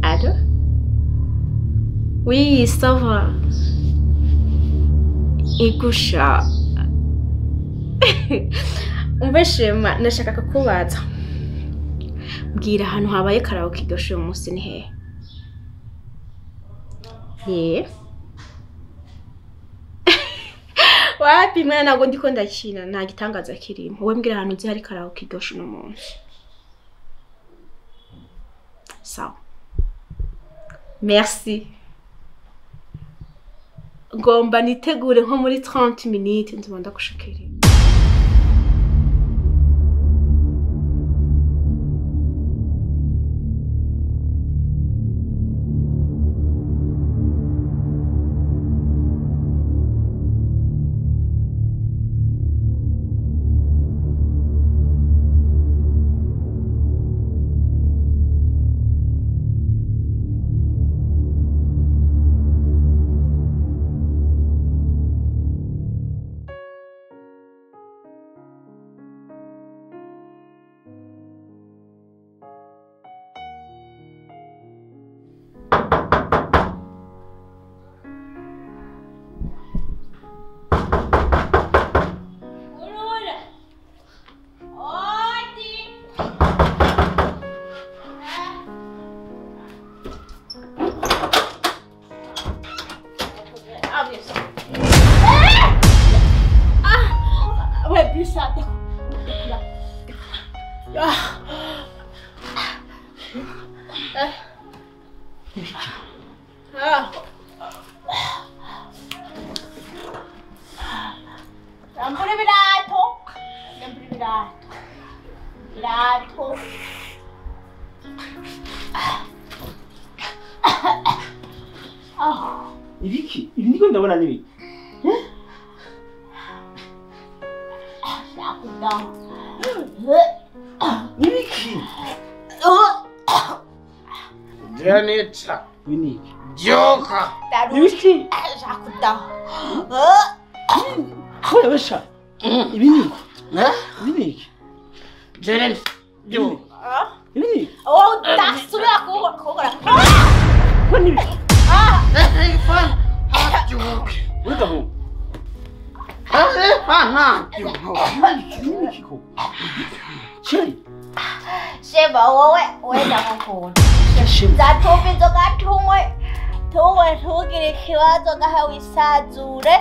Allô? Oui, ça va. Igusha. Umve Shema, nashaka kukubaza. Mbwira ahantu habaye karaoke iryoshe uyu munsi ni hehe? Ye. Wapi mwana, ntabwo ndiko ndakina, nta gitangaza kirimo. Wowe mbwira ahantu uzi hari karaoke iryoshe uno munsi. Sawa. Merci. Ngomba nitegure nko muri 30 minutes nzoba ndagushikiriye. Nambura ibirato. Nambura ibirato. Ibirato. Ibiki? Ibi ndiko ndabona ni ibiki? Ibiki? Janita. Ibiki? Joka. Ibiki? Wewe sha. Ibi ni iki? Ibi ni iki? Janita. Ibi ni iki? Oh, ndasubira kugora. Ko ni ibiki? Ureka ho. Cheri. Shema wowe ndagukunda. Nzatumva inzoga tunywe tunywe ntugire ikibazo ngahe wisazure.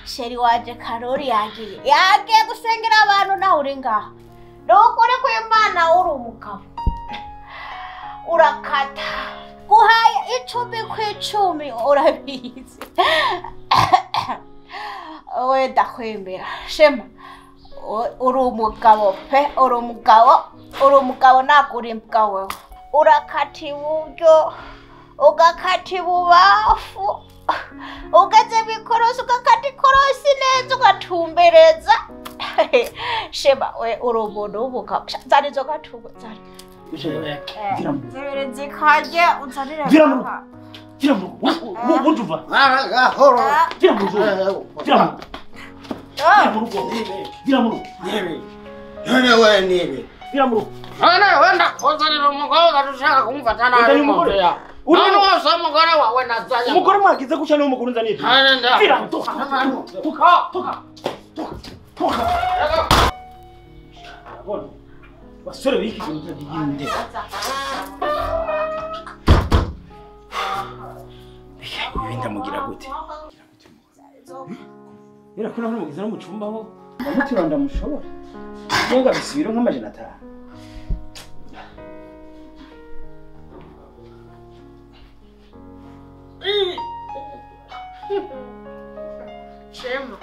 Sheri wanje Karori yagiye. Yagiye gusengera abantu nawe uri ngaho. Ni ukuri kw'Imana uri umugabo. Urakata. Guhaye 10 ku 10 urabizi. We ndakwemera. Shema uri umugabo pe, uri umugabo, uri umugabo ntabwo uri imbwa wewe. Urakata iburyo, ugakata ibubafu, ugeze mw'ikorosi ugakata ikorosi neza ugatumbereza. Shema we uri umuntu w'umugabo. Zana inzoga tunywe, zana. Zibiri zikarye unzanire. Vira mu rugo. Wunjuva. Vira mu rugo. Vira mu rugo. Vira mu rugo. Vira mu rugo. None we nibe. Vira mu rugo. None wenda kozanira umugore ushaka kumfata nabi umugore. None wose umugore wawe nazanya. Umugore mwagize gutya niwe mugore unzaniye. Vira toka. Toka. Toka. Toka. Toka. Basore biki kintu giginde. Ibi ndamugira gute? Era kuna hano mugize no mucumba ho. Ndamutima ndamushobora. Yenga bisibiro nka 500. Shema.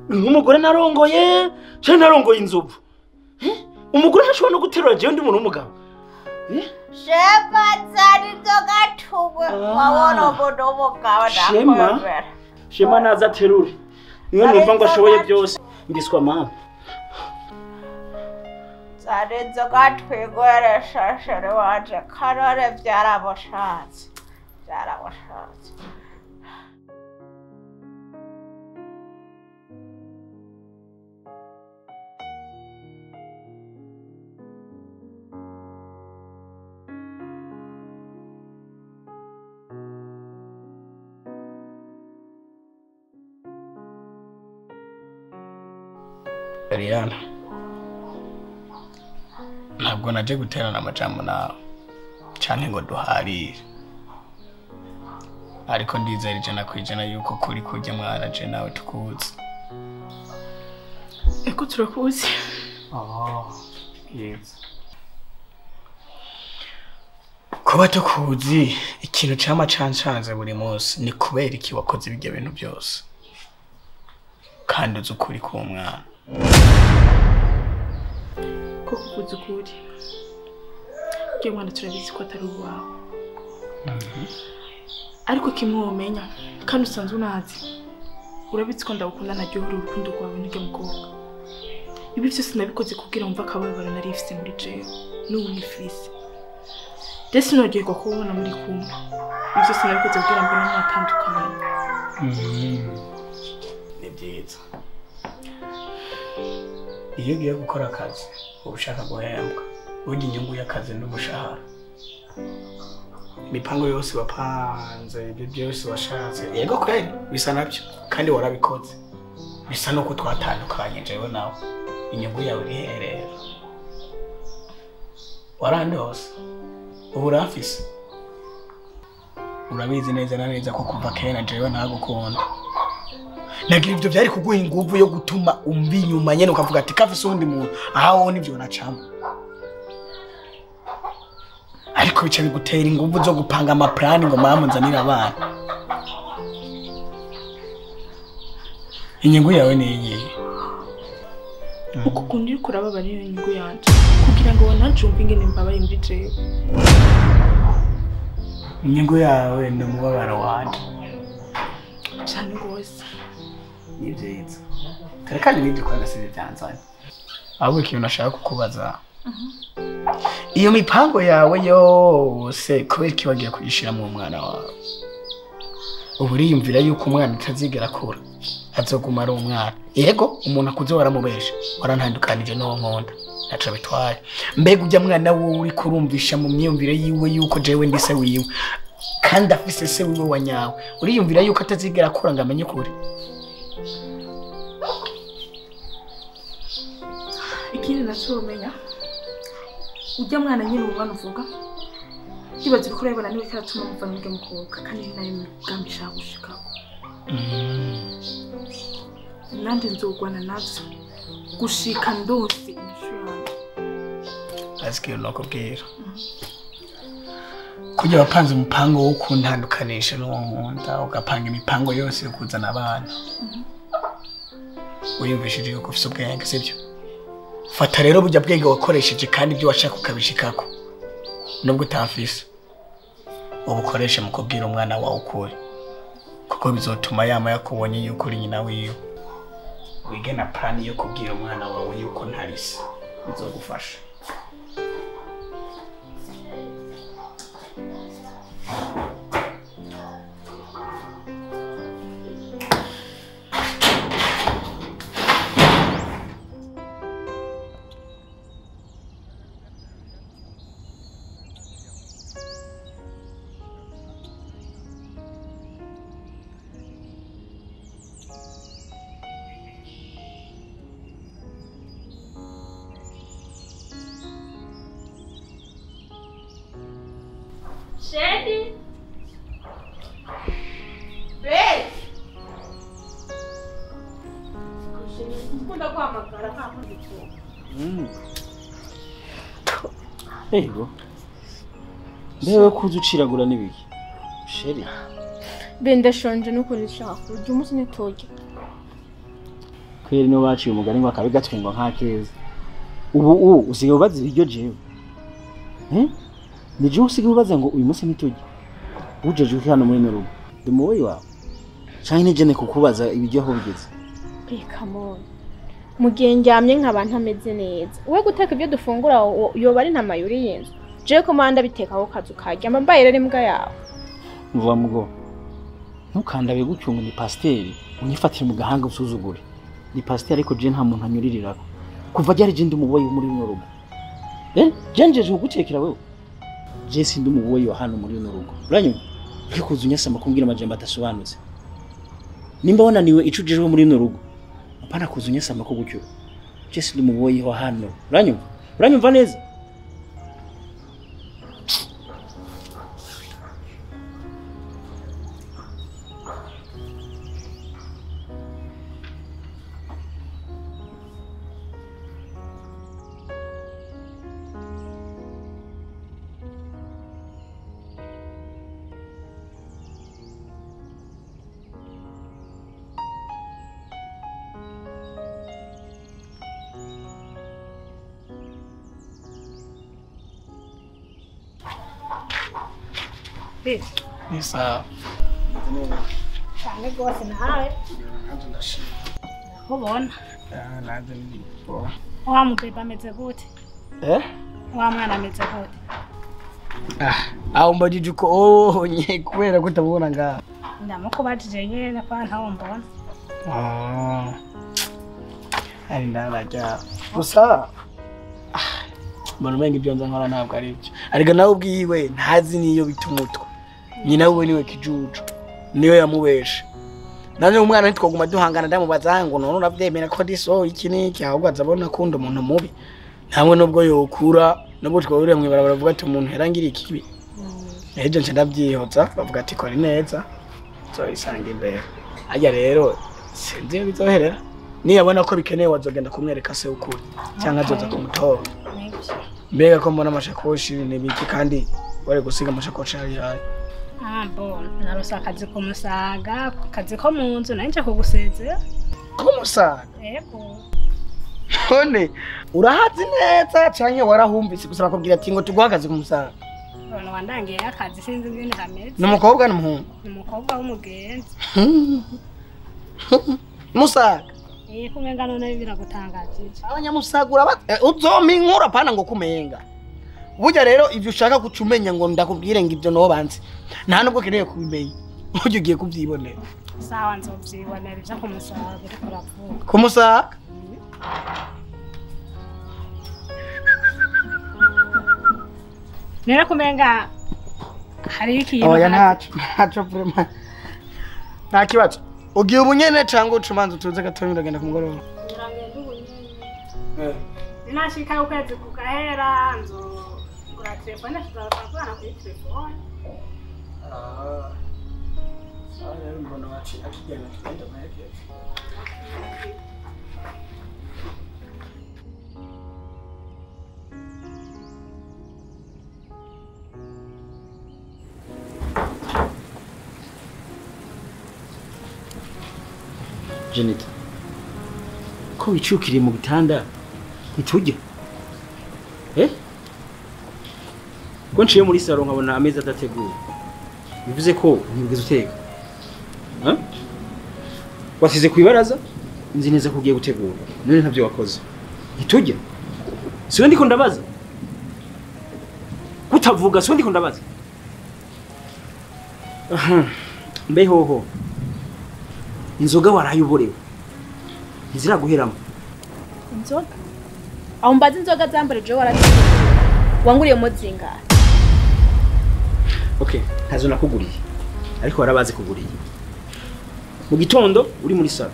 Nk'umugore narongoye, je narongoye inzovu. Umugore ntashobora no guterura jewe ndi umuntu w'umugabo. Shema zari inzoga tunywe wabona umuntu w'umugabo ndakwemera. Shema naza aterure. Niwe numva ngo ashoboye byose. Ngiswa mama. Zari inzoga twigweresha shere wanje Karore byarabushatse. Byarabushatse. Eliana, ntabwo naje guterana amajambo nawe canke ngo duharire, ariko ndizera 100% yuko kuri kurya mwana je nawe tukuzi. Eko turakuzi. Yes. Kuba tukuzi ikintu cama cancanze buri munsi ni kubera iki wakoze ibyo bintu byose kandi uzi ukuri k'umwana. Ko kukuza ukuri ibyo mwana turabizi ko atari uwawe, ariko kimwe womenya kandi usanzwe unazi, urabizi ko ndagukunda ntaryohera urukundo rwawe n'urya mukobwa. Ibi byose nabikoze kugira wumve akababaro nari mfise muri jewe n'ubu nifise, ndetse sinaryoherwa kubona muri kumwe. Ibi byose nabikoze kugira mbone mwatandukanye. Ni byiza iyo ugiye gukora akazi uba ushaka guhembwa, burya inyungu y'akazi n'umushahara. Imipango yose wapanze, ibyo byose washatse, yego kweli bisa nabyo kandi warabikoze, bisa nuko twatandukanye jewe nawe. Inyungu yawe iri hehe rero? Warandose ubu uramfise, urabizi neza na neza ko kuva kera jewe ntagukunda. Nagira ibyo byari kuguha inguvu yo gutuma umva inyuma nyene ukavuga ati kafise undi muntu aho nivyo nacamo, ariko bica bigutera inguvu zo gupanga amaplani ngo mama nzanira abana. Inyungu yawe ni iyihe? Uko kundi uriko urababara niyo nyungu yanje, kugira ngo wananje ingene mbabaye muri jewe. Inyungu yawe ni umubabaro wanje cyane rwose. Ni byiza kandi nibyo kwa gasize byanzanye. Ahubwo ikintu nashaka kukubaza, iyo mipango yawe yose kubera iki wagiye kuyishira mu mwana wawe? Ubu uriyumvira yuko umwana atazigera akura, azoguma ari umwana. Yego umuntu akuze waramubesha, warantandukanije n'uwo nkunda ntaco bitwaye. Mbega ujya mwana wowe uri kurumvisha mu myumvire yiwe yuko jewe ndi se wiwe kandi afise se wiwe wa nyawe, uriyumvira yuko atazigera akura ngo amenye ukuri? Ikindi naco umenya, ujya mwana nyine umwana uvuga ndibaza uriko urabibona niwe karatuma muva n'urya mukobwa, kandi ni nayo migambi ishaka gushikako. Nanje nzogwana navyo gushika ndose inyishu yanje. Azi ikintu nokubwira, kujya wapanze umupango wo kuntandukanisha n'uwo nkunda, ugapanga imipango yose yo kuzana abana, wiyumvishije yuko ufise ubwenge, sibyo? Fata rero burya bwenge wakoresheje kandi ibyo washaka ukabishikako nubwo utamfise, ubukoreshe mu kubwira umwana wawe ukuri, kuko bizotuma yama yakubonye yuko uri nyina wiwe. Wige na plani yo kubwira umwana wawe yuko ntarise, bizogufasha. Shady? Babe! Ukunda guhamagara ntabwo ndikuba. Ego. Mbewe kuza uciragura n'ibiki? Sheri. Be ndashonje n'ukuri nshaka kurya umunsi nitoge. Kweri no baciye umugani ngo akabi gatwengwa nka keza. Ubu usigaye ubaza ibiryo jewe. Ni jewe usigaye ubaza ngo uyu munsi nitoge. Ujeje uri hano muri rugo. Ndi muboyi wawe. Canke nije kukubaza ibiryo aho bigeze. Come on. Mu gihe ndyamye nkaba ntameze neza. We guteka ibyo dufungura yoba ari ntama yuri y'inzu. Jewe ko manda bitekaho kazu karya mba mbaye rero imbwa yawe. Mvuga mugo. Ntukandabe gutyo ngo ni pasiteri unyifatire mu gahanga usuzugure. Ni pasiteri ariko je nta muntu anyuririrako. Kuva ryari je ndi umuboyi muri runo rugo. Je njeje kugutekera wewe. Je sindi umuboyi wa hano muri runo rugo. Uranyumva? Ureke kuza unyasama kumbwira amajambo adasobanutse. Nimba wananiwe ico ujejwe muri runo rugo. Apana kuza unyasama ko gutyo. Je sindi umuboyi wa hano. Uranyumva? Uranyumva neza? Ni sawa. Cyane rwose nawe. Nanjye ndashima. Ubona? Nanjye ndi bo. Wa mubebe ameze gute? Wa mwana ameze gute? Aho mbajije uko onye kubera ko utabona ngaha. Ndamukubajije nyene kwa ntawo mbona. Ari ndaraja. Gusa mbona umenga ibyo nza nkora ntabwo ari byo. Ariko nawe ubwiwe ntazi niyo bita umutwe. Nyina we niwe kijuju. Niyo yamubesha. Nanje umwana ntitwoguma duhangana ndamubaza ngo none uravyemera ko ndiso iki niki ahubwo azabona akunda umuntu mubi. Namwe nubwo yokura nubwo twahuriye mw'ibarabara bavuga ati umuntu yarangira ikibi. Ejo nce ndavyihoza bavuga ati kora neza. Zoisanga imbere. Ajya rero sinzi iyo bizoherera. Niyabona ko bikenewe wazogenda kumwereka se ukuri cyangwa azoza kumutora. Mbega ko mbona amashakoshi n'ibiki kandi wari gusiga amashakoshi ari yayo. Bon, narose akazi ko musaga, akazi ko mu nzu nanje kugusezera. Ko musaga? Yego. None urahazi neza canke warahumvise gusa bakubwira ati ngo tuguhe akazi ku musaga? None wandangiye akazi sinzi ingene kameze. Ni umukobwa n'umuhungu? Ni umukobwa w'umugenzi. Musaga? Kumenga none biragutangajije. Abanyamusaga uzompa inkuru apana ngo kumenga. Burya rero ivyo ushaka guca umenya ngo ndakubwire ngo ivyo nobanze. Nta nubwo keneye kubimenya. Burya ugiye kuvyibonera. Sawa nzovyibonera ivyo kumusaga uriko uravuga. Kumusaga? Nera kumenga hari ikintu. Oya ntaco vraiment. Nta kibazo. Ugiye ubunyene cyangwa ucumanza utuze gatonya uragenda ku mugoroba. Uragenda ubunyene. Ninashika ukwezi kugahera nzogura telefone tuzavugana kuri telefone. Sawa rero mbona waci akigenda tugenda mahekeje. Janet, ko wicukiriye mu gitanda ntitujye? Ko nciye muri salo nkabona ameza adateguye. Bivuze ko ntibwize uteka. Wasize ku ibaraza nzi neza ko ugiye gutegura. None ntavyo wakoze. Ntitujye? Siwe ndiko ndabaza. Kutavuga siwe ndiko ndabaza. Mbe hoho. Inzoga warayoborewe. Ntiziraguheramo. Inzoga? Aho mbaza inzoga zambare je warazi. Wanguriye mo zingara. Okay, ntazo nakuguriye. Ariko warabaze kuguriye. Mu gitondo uri muri salo.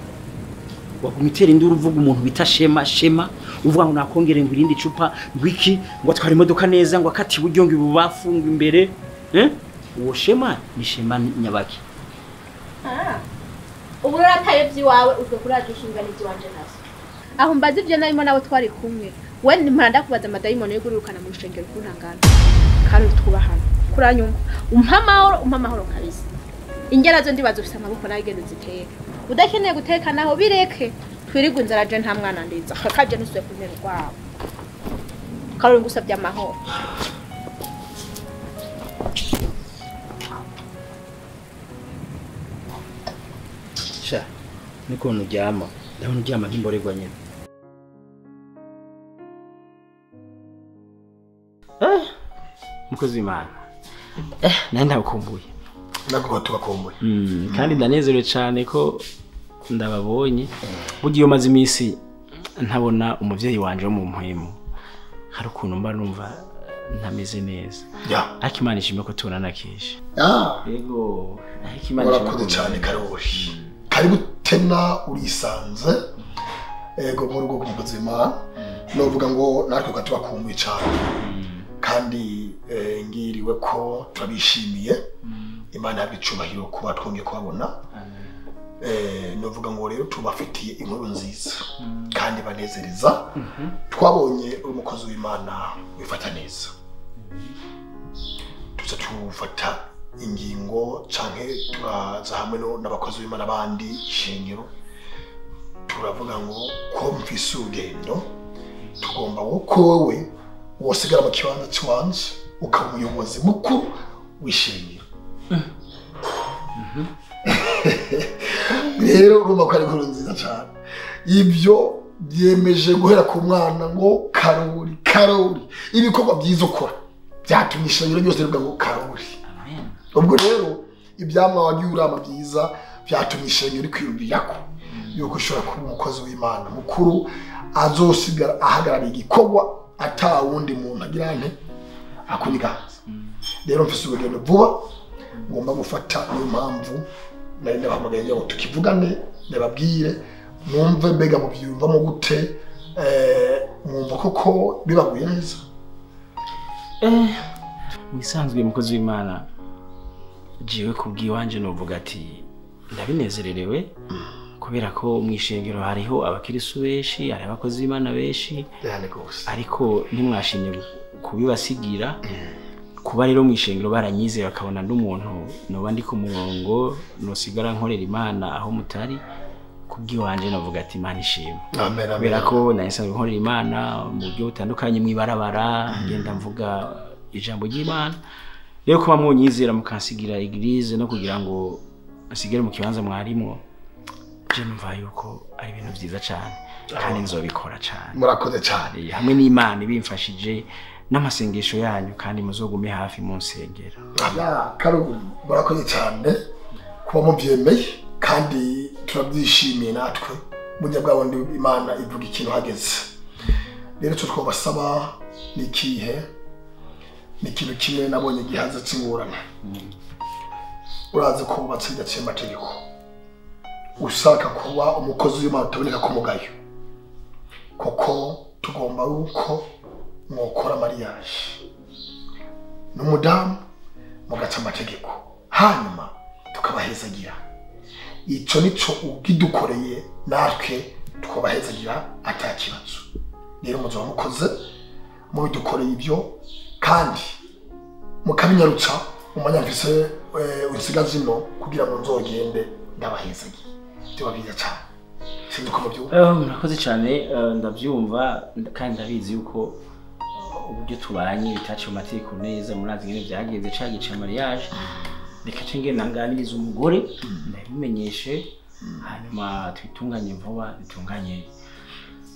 Wakumitera induru uvuga umuntu bita Shema Shema, uvuga ngo nakongere ngo irindi cupa ngwiki ngo atwara imodoka neza ngo akati buryo ngo ibubafunga imbere. Uwo Shema ni Shema nyabaki. Ubu urataye vyiwawe uzwe kuraje ushinga n'ivy'iwanje nazo. Aho mbaza ivyo narimo nawe twari kumwe. We mpanda kubaza amadayimoni yo gururukana mu rushengero kuntangana. Kandi twubahana. Kuranyumva. Umpa amahoro kabisa. Ingera zo ndibaza ufise amaboko nawe genda uziteke. Udakeneye guteka naho bireke. Twirigwe inzara je nta mwana ndiza. Kaje nusuye kuntera urwabo. Karori ngusabye amahoro. Sha, niko uryama. Ndabona uryama nk'imborerwa nyene. Mukozi w'Imana. Nari ndabakumbuye. Nako tubakumbuye. Kandi ndanezerewe cyane ko ndababonye. Burya iyo maze iminsi ntabona umuvyeyi wanje wo mu mpwemu, hari ukuntu mba numva ntameze neza. Ariko Imana ishimwe ko tubonana kenshi. Yego, ariko Imana ishimwe. Urakoze cyane Karori. Karibu tena urisanze. Ego mu rugo rw'umukozi w'Imana. Novuga ngo natwe tubakumbuye cyane. Kandi ngiriwe ko turabishimiye. Imana yabicubahiro kuba twongeye kubabona. Novuga ngo rero tubafitiye inkuru nziza kandi banezereza. Twabonye umukozi w'Imana wifata neza. Tuza tufata ingingo canke turaza hamwe n'abakozi b'Imana bandi ishengero, turavuga ngo ko mfise urugendo tugomba ko wowe wosigara mu kibanza cy'iwanje ukaba umuyobozi mukuru w'ishengero. Rero urumva ko ari inkuru nziza cyane. Ibyo byemeje guhera ku mwana ngo Karori, Karori. Ibikorwa byiza ukora byatumye ishengero ryose rivuga ngo Karori. Ubwo rero ibyamwa wagiye urama byiza byatumye ishengero rikwiyumvirako yuko ushobora kuba umukozi w'Imana mukuru azosigara ahagarariye igikorwa ata wundi muntu agira nte akuniganza. Rero mfise urugendo vuba ngomba gufata, niyo mpamvu nari ndabahamagaye ngo tukivugane, ndababwire mwumve mbega mubyumvamo gute, mwumva koko bibaguye neza. Mwisanzwe mukozi w'Imana, jewe kubwiwanje novuga ati ndabinezererewe kubera ko mwishengero hariho abakirisu benshi, hari abakozi b'Imana benshi, ariko ntimwashimye kubibasigira. Kuba rero mwishengero baranyize bakabona n'umuntu noba ndi ku murongo nosigara nkorera Imana aho mutari, kubwiwanje navuga ati Imana ishimwe. Kubera ko nari nkorera Imana mu buryo butandukanye mwibarabara, ngenda mvuga ijambo ry'Imana. Rero kuba mwonyizera mukansigira eglise no kugira ngo asigare mu kibanza mwarimo, je numva yuko ari ibintu vyiza cyane kandi nzobikora cyane. Murakoze cyane. Hamwe n'Imana ibimfashije n'amasengesho yanyu, kandi muzogume hafi mu nsengero. Karori, murakoze cyane kuba mubyemeye kandi turabyishimiye natwe. Burya bwa bundi Imana ivuga ikintu hageze. Rero cyo twabasaba ni ikihe? Ni ikintu kimwe nabonye gihaza cy'ingorane. Urazi ko wubatse bidaciye amategeko, ushaka kuba umukozi w'Imana utaboneka ku mugayo, kuko tugomba yuko mwokora mariage n'umudamu mugaca amategeko, hanyuma tukabahezagira. Ico nico ugidukoreye natwe tukabahezagira ata kibazo. Rero muzoba mukoze mubidukoreye ibyo kandi mukabinyarutsa umwanya mfise insiga zino kugira ngo nzogende ndabahezagiye. Byoba byiza cyane. Sinzi ko mubyumva. Murakoze cyane, ndabyumva kandi ndabizi yuko uburyo tubanye bitaciye mu mategeko neza, murazi ngene byagenze ca gice mariage. Reka ce ngenda nganiriza umugore ndabimenyeshe, hanyuma twitunganye vuba, dutunganye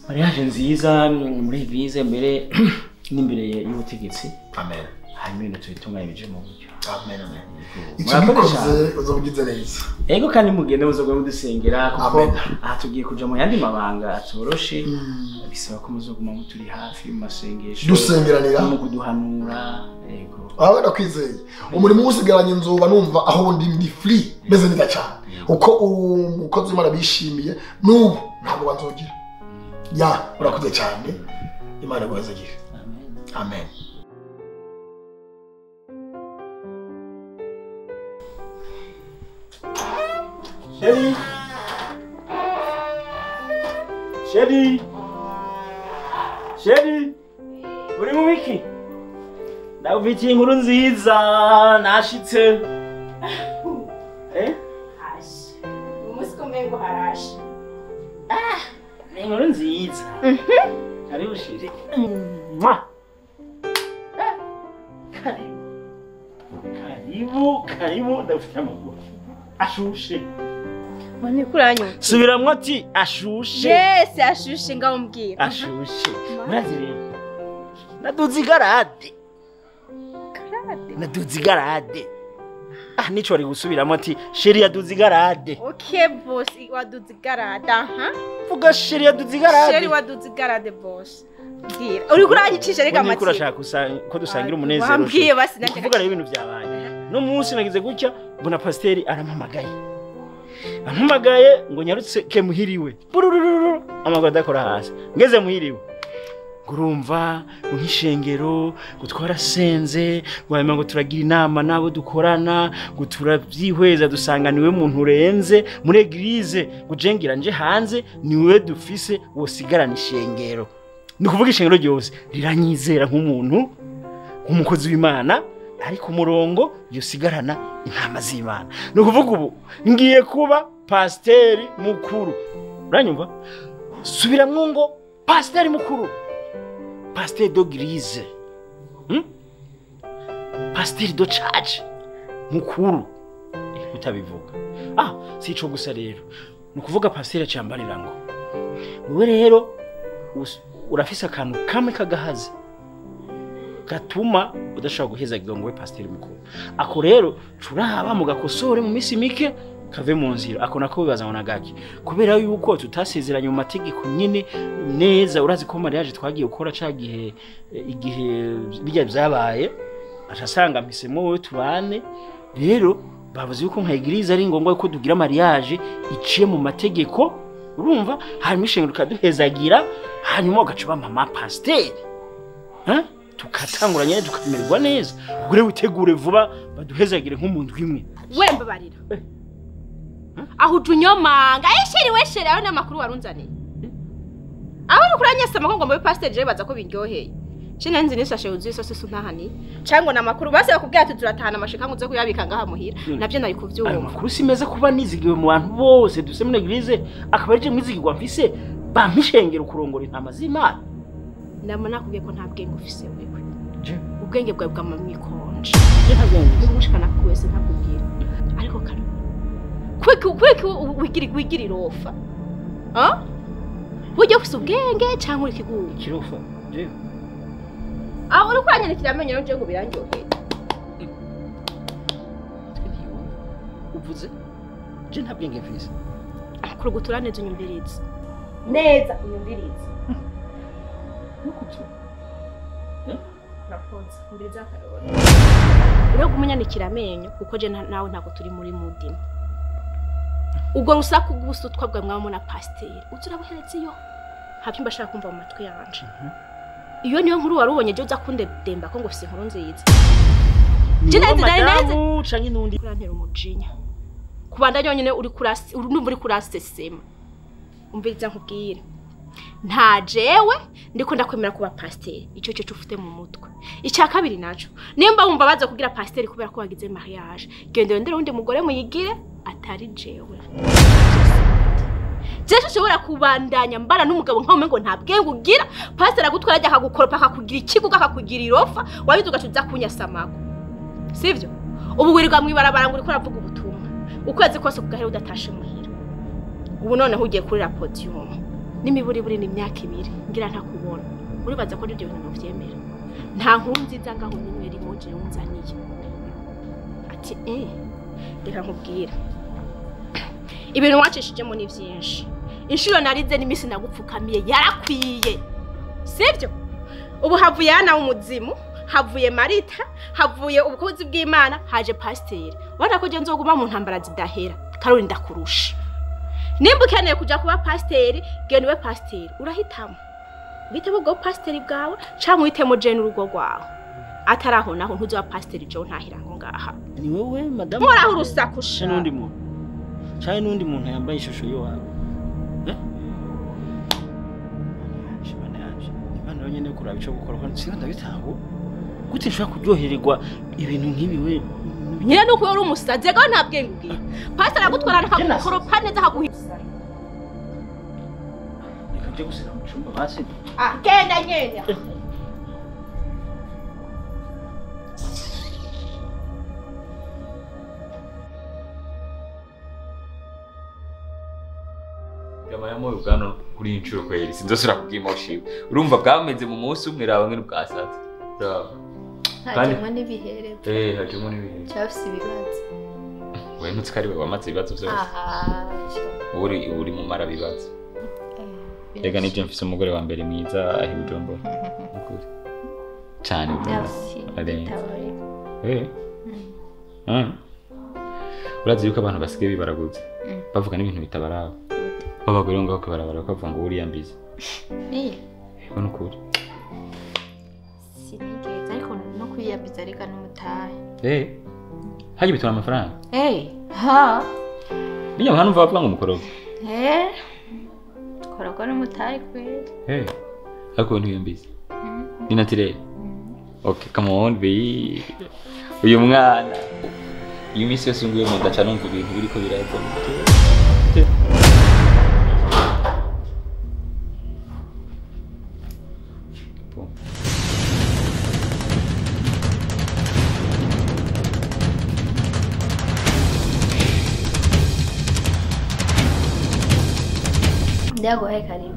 mariage nziza muri eglise mbere n'imbere y'ubutegetsi. Amen. Hanyuma ibintu tubitunganye bije mu buryo. Amen, amen. Icyo gikoze uzobugize neza. Ego kandi mugende muzogwe mudusengera kuko aha tugiye kuja mu yandi mabanga atoroshe. Bisaba ko muzoguma muturi hafi mu masengesho, dusengeranira mu kuduhanura. Ego aho ndakwizeye umurimo usigaranye nzoba numva aho ndi free meze neza cyane, uko umukozi w'Imana bishimiye n'ubu ntabwo banzogira. Ya urakoze cyane, Imana iguhezagire. Amen. Amen. Chérie, chérie, chérie, uri mu biki? Ndagufitiye inkuru nziza, nashitse. Kumengo harashe. Ah, ni inkuru nziza. Karibu shiri. Karibu, karibu ndagufitiye amakuru. Ashushe. Mani kuranywa. Subiramwo ati ashushe. Yes, ashushe ngaho mbwira. Ashushe. Murazi rero. Naduze igarade. Garade. Naduze igarade. Ah, nico wari gusubiramo ati sheri yaduze igarade. Okay boss, waduze igarade. Aha. Vuga sheri yaduze igarade. Sheri waduze igarade boss. Mbwira. Uri kuranyicisha reka Niko amatsiko. urashaka ko dusangira umunezero. Wambwiye basi Ni kuvuga rero ibintu byabaye. No munsi nagize gutya mbona pasiteri arampamagaye. Ampamagaye ngo nyarutse ke muhiriwe. Burururu amaguru adakora hasi. Ngeze muhiriwe. Ngurumva ngo nk'ishengero ngo twarasenze ngo hanyuma ngo turagira inama n'abo dukorana ngo turabyihweza dusanga niwe muntu urenze muri eglise ngo jengira nje hanze niwe dufise wosigarana ishengero. Ni kuvuga ishengero ryose riranyizera nk'umuntu nk'umukozi w'Imana ari ku murongo yosigarana intama z'Imana. Ni ukuvuga ubu ngiye kuba pasiteri mukuru. Uranyumva? Subiramwo ngo pasiteri mukuru. Pasteur d'église. Pasteur de church mukuru. Utabivuga. Ah, si ico gusa rero. Ni ukuvuga pasiteri acambarira ngo wewe rero urafise akantu kamwe kagahaze gatuma udashobora guhezagirwa ngo we pasiteri mukuru. Ako rero curaba mugakosore mu minsi mike kave mu nzira. Ako nako bibaza ngo nagaki kubera yuko tutasezeranye mu mategeko nyine neza. Urazi ko mariage twagiye gukora ca gihe igihe bijya byabaye ashasanga mpisemo wowe tubane. Rero bavuze yuko nka eglise ari ngombwa ko dugira mariage iciye mu mategeko, urumva, hanyuma ishengero rikaduhezagira, hanyuma ugaca uba mama pasiteri. Tukatangura nyene tukamererwa neza. Ugure witegure vuba baduhezagire nk'umuntu imwe. We mbabarira. Aho ujunyomanga esheri wesheri ayo namakuru warunzaniye. Aho uri kuranyesama ko ngomba pasiteri je baza ko biryoheye. Cine nzi nishashe yuzuye isose suntahani. Cyangwa namakuru base bakubwira ati turatahana amashika ngo uze kuyabika ngaha muhira. Navyo nari kuvyumva. Ayo makuru si meza kuba nizigiwe mu bantu bose duse muri eglise akaba ari je mwizigirwa mfise bampishengera kurongora intama z'Imana. Ndamana nakubwiye ko nta bwenge ufise wewe. Je ubwenge bwawe bwama mwikonje. Je nta bwenge. Ubushikana kuwese ntakubwira. Ariko kare kwiki wigira irofa. Ah? Buryo ufise ubwenge cyangwa uri kigugu? Ikirofa. Je. Aho uri kuranyandikira amenyo nje ngo birandyoheye. Uvuze? Je nta bwenge mfise. Kurugutura neza unyumvirize. Neza unyumvirize. Nukutu. Urakoze. Umviriza akarori. Uri kumunyandikira amenyo kuko je nawe ntabwo turi muri mudini. Ubwo rusaku rw'ubusutwa bwa mwamo na pasiteri uzurabuheretse iyo nta byumba ashaka kumva mu matwi yanje. Iyo niyo nkuru warubonye je uza kundedemba ko ngo ufise inkuru nziza. Je nari nari canke nundi kurantera umujinya. Kubanda yonyene uri kurasi urumva uri kurasesema. Umviriza nkubwire. Nta jewe ndiko ndakwemera kuba pasiteri ico cyo ufite mu mutwe. Icya kabiri naco nimba wumva baza kugira pasiteri kubera ko wagize mariage genda ndere undi mugore muyigire atari jewe. Jewe ushobora kubandanya mbana n'umugabo nkawe ngo nta bwenge ugira. Pasiteri agutwara ajya akagukoropa akakugira ikiguga akakugira irofa wabize ugacuza kunyasamako. Sivyo? Ubu wirirwa mwibarabara ngo uriko uravuga ubutumwa ukwezi kose kugahera udatashe muhira. Ubu noneho ugiye kurira podium n'imiburiburi ni imyaka ibiri ngira ntakubona. Uribaza ko n'ibyo bintu byemera. Nta nkuru nziza ngaho nimwe rimwe je unzaniye. Ati reka nkubwira. Ibintu wacishijemo ni byinshi. Inshuro narize n'imisi nagupfukamiye yarakwiye. Sivyo? Ubu havuye yana umuzimu, havuye Marita, havuye ubukozi bw'Imana, haje pasiteri. Ubona ko je nzoguma mu ntambara zidahera. Karori ndakurusha. Nimba ukeneye kuja kuba pasiteri, genda ube pasiteri. Urahitamo. Uhitemo ubwo pasiteri bwawe canke uhitemo je n'urugo rwawe. Ataraho naho ntuzoba pasiteri je ntahira ngo ngaha. Ni wewe madamu. Muraho urusakusha. N'undi muntu. Canke n'undi muntu yambaye ishusho yo wawe. Shimana yaje. Imana yonyene kuraba ico gukora ko nsiba ndabitaho. Gute nshobora kuryohererwa ibintu nk'ibi we Nyine nuko uri umusazi rega nta bwenge ugira. Pastor aragutwara akagukoropa neza akaguhisa. Reka nje gusira mu cyumba basi. Ah, genda nyene. Gama ubwano kuri inshuro kweri sinzosura kubwima ushiwe urumva bwameze mu munsi umwe raba ngene bwasatse hajemo n'ibihere hajemo n'ibihere cyafise ibibazo we ntutsi ko ari we wamaze ibibazo byose uri mu mara bibazo rega nibyo mfise umugore wa mbere mwiza ahi Bujumbura ukuri cyane urazi yuko abantu basigaye bibaraguze bavuga n'ibintu bitabaraba babagore ngaho kubarabara bakavuga ngo uriyambize. Yego nukuri. Sinigeze ariko no kwiyambiza reka n'umutahe. Haje bitora amafaranga? Ha. Niyo hano umva bavuga ngo mukorogo. Korogwa n'umutahe kweli. Ariko ntiyambize. Ni naturel. Okay, come on baby. Uyu mwana. Iyo minsi yose nguye mu ndaca numva ibintu biriko biraza. Ndaguhaye karibu.